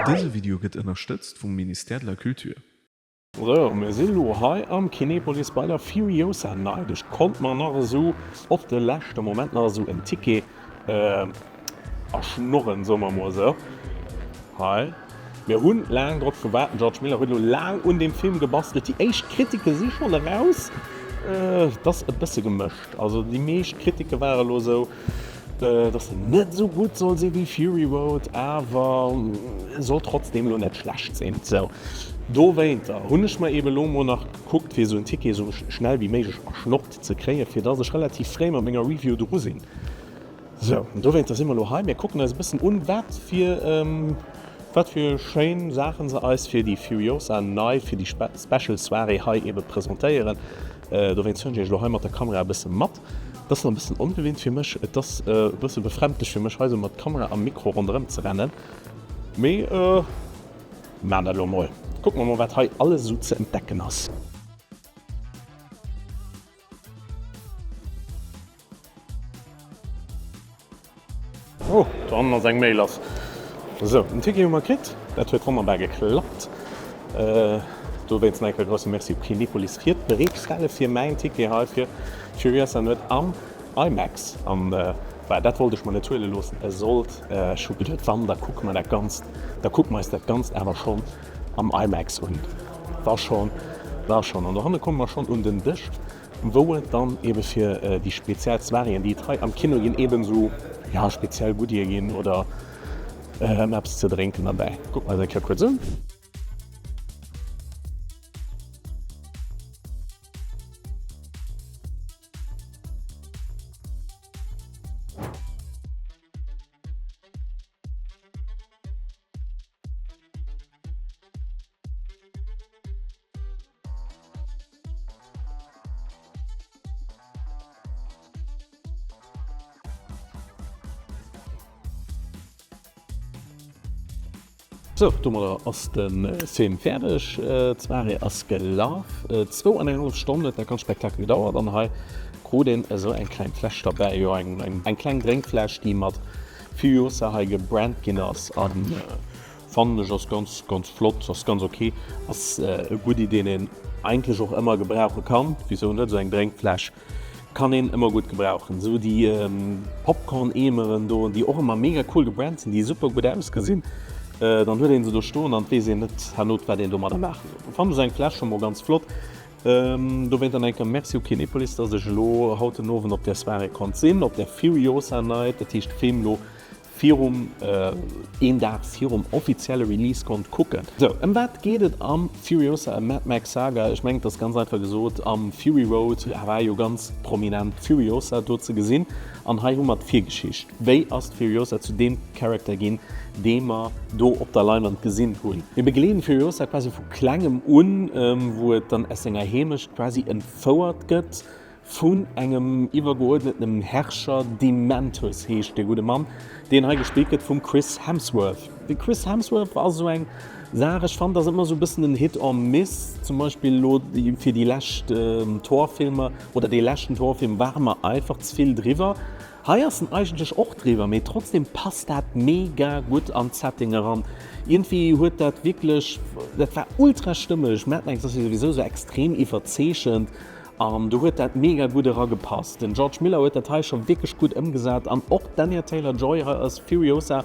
Dëse Video gëtt ënnerstëtzt vum Ministère de la Culture. Sou, mir sinn elo hei am Kinepolis bei der Furiosa Night. Ech konnt mer nach esou op de leschte Moment nach esou en Ticket erschnorren, soe mer emol esou. Hei, mir hunn laang drop gewaart. Den George Miller huet elo laang un deem Film gebastelt. Déi éischt Kritike si schonn eraus. Et ass e bësse gemëscht. Also déi meescht Kritike ware elo esou, dass en net esou gutt soll si wéi Fury Road, awer e soll trotzdeem elo net schlecht sinn. Sou, dowéinter hunn ech mer eebe elo mol nach gekuckt, fir esou en Ticket esou schnell wéi méiglech erschnorrt ze kréien, fir dass ech relativ fréi mat menger Review dru sinn. Sou, an dowéinter si mer elo hei. Mir kucken eis e bëssen un, wat fir, wat fir schéin Saachen se eis fir déi Furiosa nei, fir déi Special Soirée hei eebe presentéieren. Dowéinst huelen ech iech elo hei mat der Kamera e bësse mat. Et ass nach e bëssen ongewinnt fir mech. Et ass e bësse befremdlech fir mech, hei esou mat Kamera a Mikro ronderëm ze rennen. Mee maan dat elo mol. Kucke mer mol, wat hei alles esou ze entdecken ass. Oh, do hannen ass eng Méi lass. Sou, den Ticket hu mer kritt. Dat huet wonnerbar geklappt. Dowéinst nach eng Kéier grousse Merci u Kinepolis fir d'Bereetstelle fir mäin Ticket hei fir Furiosa Nuet am IMAX. An well dat wollt ech mer net huele loossen. E sollt, ech hu geduet, wann, da kucke mer dat Ganzt, da kucke mer eis dat Ganzt awer schonn am IMAX un. Wa schonn, da schonn. An dohanne komme mer schonn un den Dësch. Wou et dann ebe fir déi speziell Soiréeën, déi et hei am Kino ginn, eben esou, ja, speziell Goodie ginn oder eppes ze drénken derbäi. Kucke mer eis eng Kéier kuerz un. Sou, domadder ass de Film fäerdeg. D'Soirée ass gelaf. Zwou an eng hallef Stonn huet dat ganz Spektakel gedauert an hei krut een esou eng kleng Fläsch derbäi, jo eng kleng Drénkfläsch, déi mat Furiosa hei gebrannt ginn ass an Fannen ech ass ganz ganz flott, ass ganz ok, ass e Goodie deen een eigentlech och ëmmer gebrauche kann, wisou net, esou eng Drénkfläsch kann een ëmmer gutt gebrauchen. Esou déi Popcorn Eemeren do, déi och ëmmer mega cool gebrannt sinn, déi super gutt ausgesinn, dann huet een se do stoen an et weess een net herno wat een domadder maache soll. Fannen ech esou eng Fläsch scho mol ganz flott. Dowéint dann eng Kéier Merci u Kinepolis, dass ech elo haut den Owend op där Soirée konnt sinn, op där Furiosa Night, dat heescht de Film elo virum een Dag virum offizielle Release konnt kucken. Sou, ëm wat geet et am Furiosa a Mad Max Saga? Ech mengen et ass ganz einfach gesot, am Fury Road war jo ganz prominent d'Furiosa do ze gesinn an hei hu mer d'Virgeschicht. Wéi ass d'Furiosa zu deem Character ginn, dee mer do op der Leinwand gesinn hunn? Mir begleeden d'Furiosa quasi vu klengem un, wou et dann aus senger Heemecht quasi entfouert gëtt Vun engem iwwergeuerdnetem Herrscher, Dementus heescht dee gudde Mann, deen hei gespillt gëtt vum Chris Hemsworth. De Chris Hemsworth ass esou eng Saach, ech fannen, dat ass ëmmer esou e bëssen en Hit or Miss. Zum Beispill elo fir déi lescht Thor-Filmer oder dee leschten Thor-Film ware mer einfach ze vill driwwer. Hei ass en eigentlech och driwwer, mee trotzdem passt dat mega gutt an d'Setting eran. Iergendwéi huet dat wierklech, dat war ultra stëmmeg. Mad Max ass jo souwisou sou extrem iwwerzeechent an do huet dat mega gutt eragepasst. Den George Miller huet dat hei scho wierklech gutt ëmgesat an och d'Anya Taylor-Joy hei als Furiosa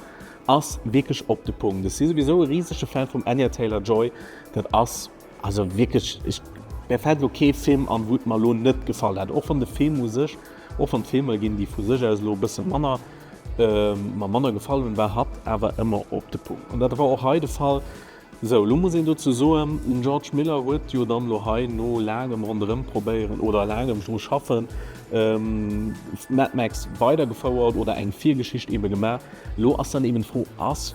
ass wierklech op de Punkt. Ech si souwisou e risege Fan vum Anya Taylor-Joy, dat ass. Also wierklech, ech, mär fält elo kee Film an, wou et mer elo net gefall hätt. Och wann de Film u sech, och wann et Filmer ginn, déi vu sech aus elo e bësse manner, mer manner gefall hunn, war hatt awer ëmmer op de Punkt. An dat war och hei de Fall. Sou, elo muss een dozou soen, den George Miller huet jo dann elo hei no laangem Ronderëmprobéieren oder laangem dru schaffen, Mad Max weidergefouert oder eng Virgeschicht ebe gemaach. Lo ass dann eben d'Fro, ass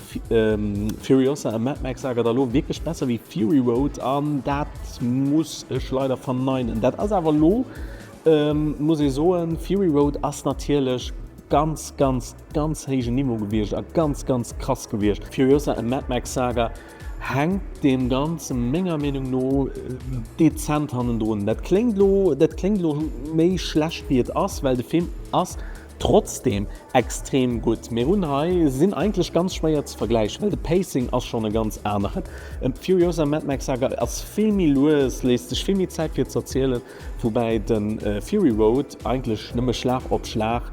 Furiosa a Mad Max Saga da lo wierklech besser wéi Fury Road? An dat muss ech leider verneinen. Dat ass awer lo, muss ee soen, Fury Road ass natierlech ganz, ganz, ganz héijen Niveau gewiescht a ganz, ganz krass gewiescht. Furiosa a Mad Max Saga hänkt deem Ganze menger Meenung no dezent hannendrun. Dat kléngt lo, dat kléngt lo méi schlecht wéi et ass, well de Film ass. Trotzdem extrem gutt. Mir hunn hei, sinn eigentlech ganz schwéier ze vergläichen, well de Pacing ass schonn e ganz aneren. Furiosa Mad Max Saga ass vill méi lues, léisst sech vill méi Zäit fir ze erzielen, woubäi de Fury Road eigentlech nëmme Schlag op Schlag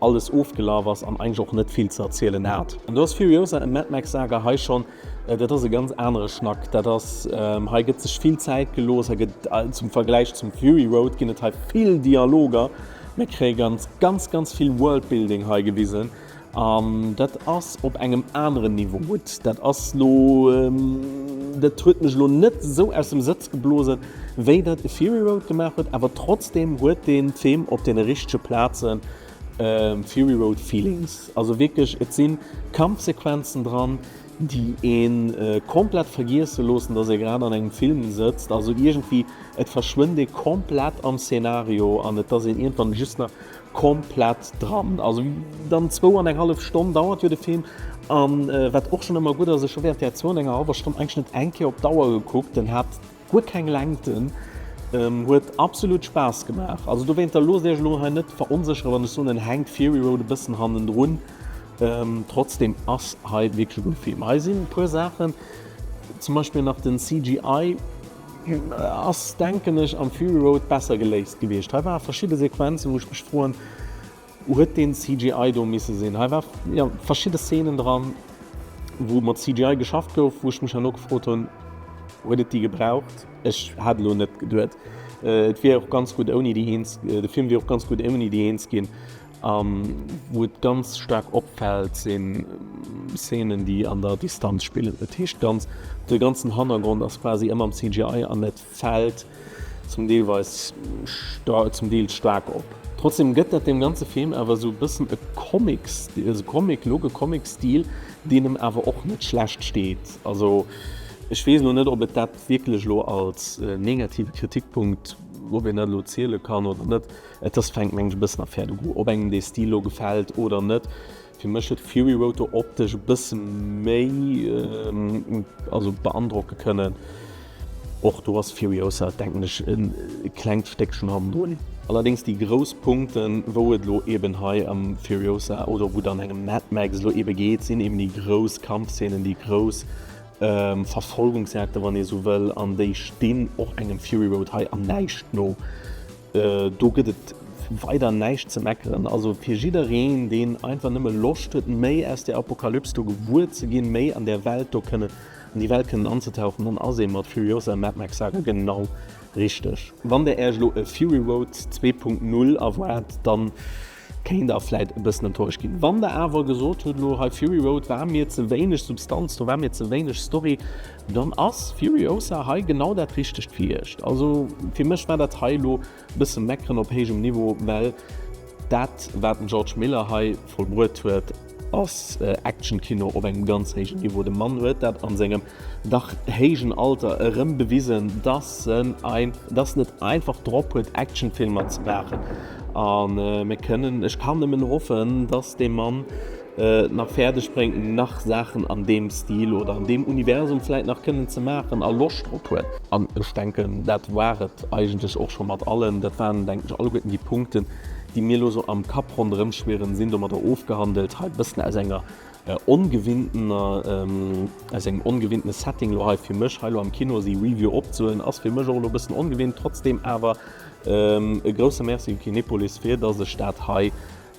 alles ofgelaf ass an eigentlech och net vill ze erzielen hat. An do ass Furiosa a Mad Max Saga hei schonn, dat ass e ganz anere Schnack. Dat ass, hei gëtt sech vill Zäit gelooss, hei gëtt, zum Vergläich zum Fury Road ginn et hei vill Dialoger, mir kréie ganz, ganz, ganz vill Worldbuilding hei gewisen an dat ass op engem aneren Niveau gutt. Dat ass lo, dat huet mech elo net esou aus dem Sëtz geblosen, wéi dat e Fury Road gemaach huet, awer trotzdeem huet dee Film op deene richtege Plazen Fury Road Feelings. Also wierklech, et si Kampfsequenzen dran, déi ee komplett vergiesse loossen, dass ee grad an engem Film sëtzt. Also iergendwéi, et verschwënnt ee komplett am Szenario an et ass een iergendwann just nach komplett dran. Also dann zwou an eng hallef Stonn dauert jo de Film an wat och schonn ëmmer gutt ass, ech hu während där zwou an enger hallwer Stonn eigentlech net eng Kéier op d'Auer gekuckt, den hat guer keng Längten, huet absolut Spaass gemaach. Also dowéinter loosst iech elo hei net veronsécheren, wann ech soen en hänkt Fury Road e bëssen hannendrun. Trotzdem ass hei wierklech e gudde Film. Hei sinn e puer Saachen, zum Beispill nach den CGI, Ass, denken ech, am Fury Road besser geléist gewiescht. Hei ware verschidde Sequenzen, wou ech mech froen, huet deen CGI do misse sinn? Hei war, jo, verschidde Szenen dran, wou mat CGI geschafft gouf, wou ech mech herno gefrot hunn, huet et déi gebraucht? Ech hat elo net geduet, et wier och ganz gutt ouni déi eens, de Film wier och ganz gutt ouni déi eens ginn. A wou et ganz staark opfält, si Szenen, déi an der Distanz spillen. Dat heescht, ganz, de ganzen Hannergrond ass quasi ëmmer am CGI an et fält zum deelweis zum Deel staark op. Trotzdem gëtt dat deem ganze Film awer esou e bëssen e Comics, e Comic Look, e Comic Stil, deen em awer och net schlecht steet. Also ech weess elo net, ob et dat wierklech elo als negative Kritikpunkt, ob een dat elo ziele kann oder net. Et ass fänkt mengen ech e bëssen Affaire de goût, ob engem dee Stil lo gefält oder net. Fir mech huet Fury Road do optesch e bësse méi also beandrocke kënnen. Och do ass Furiosa denken ech e klengt Stéckchen hannendrun. Allerdéngs déi grouss Punkten, wou et elo eben hei am Furiosa oder wou et an engem Mad Max elo ebe geet, sinn eben déi grouss Kampfszenen, déi grouss Verfolgungsjagden, wann ee sou wëll, an déi stinn och engem Fury Road hei an näischt no. Do gëtt et weider näischt ze meckeren. Also fir jiddereen, deen einfach nëmme Loscht huet, méi aus där Apokalyps do gewuer ze ginn, méi an där Welt do kënnen, an déi Welt kënnen anzetauchen, dann ass ee mat Furiosa Mad Max Saga genau richteg. Wann der Äech elo e Fury Road 2.0 erwaart, dann Kéint der vläit e bëssen enttäuscht ginn. Wann der awer gesot hutt, elo hei Fury Road war mir ze wéineg Substanz, do war mir ze wéineg Story, dann ass Furiosa hei genau dat Richtegt fir iech. Also fir mech war dat hei elo e bësse meckeren op héijem Niveau, well dat wat den George Miller hei vollbruet huet, ass Action-Kino op engem ganz héijen Niveau. De Mann huet dat an sengem dach héijen Alter erëm bewisen, dass en dass en et einfach drop huet Actionfilmer ze maachen. A mir kënnen, ech kann nëmmen hoffen, dass dee Mann et nach fäerdeg bréngt nach Saachen an deem Stil oder an deem Universum vläit nach kënnen ze maachen a Loscht drop huet. An ech denken, dat war et eigentlech och scho mat allen. Dat waren, denken ech, alleguerten déi Punkten, déi mir elo sou am Kapp ronderëm schwirren, sinn domadder ofgehandelt. Hei e bëssen aus enger ongewinntener, aus engem ongewinnte Setting elo hei fir mech, hei elo am Kino si Review opzehuelen, ass fir mech och elo e bëssen ongewinnt. Trotzdem awer e grousse Merci u Kinepolis, fir dass ech dat hei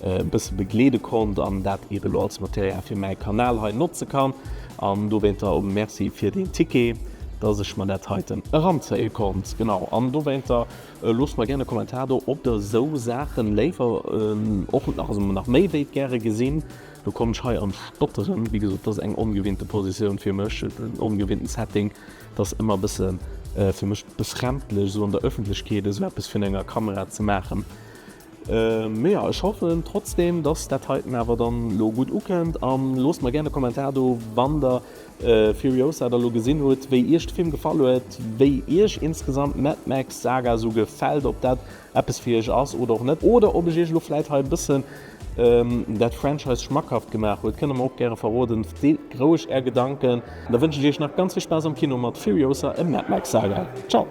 e bësse begleede konnt an dat eebe elo als Material fir mäi Kanal hei notze kann. An dowéinter och Merci fir deen Ticket, dass ech mer dat heiten eranzéie konnt. Genau, an dowéinter Loosst mer gären e Kommentar do, ob der esou Saachen léiwer och nach, also nach méi wéit gäre gesinn. Do kommen ech hei an d'Stotteren. Wéi gesot, dat ass eng ongewinnte Positioun fir mech, en ongewinnten Setting. Dat ass ëmmer e bësse fir mech befremdlech, esou an der Ëffentlechkeet esou eppes virun enger Kamera ze maachen. Mee jo, ech hoffen trotzdem, dass dat heiten awer dann lo gutt ukënnt. An loosst mer gären e Kommentar do, wann der Furiosa da lo gesinn hutt, wéi iech de Film gefall huet, wéi iech insgesamt d'Mad Max Saga sou gefält, ob dat eppes fir iech ass oder och net, oder ob ech iech elo vläit hei e bëssen dat Franchise schmackhaft gemaach huet, kënnt der mer och gäre verroden. Deelt roueg är Gedanken. Da wënschen ech iech nach ganz vill Spaass am Kino mat Furiosa, A Mad Max Saga. Ciao!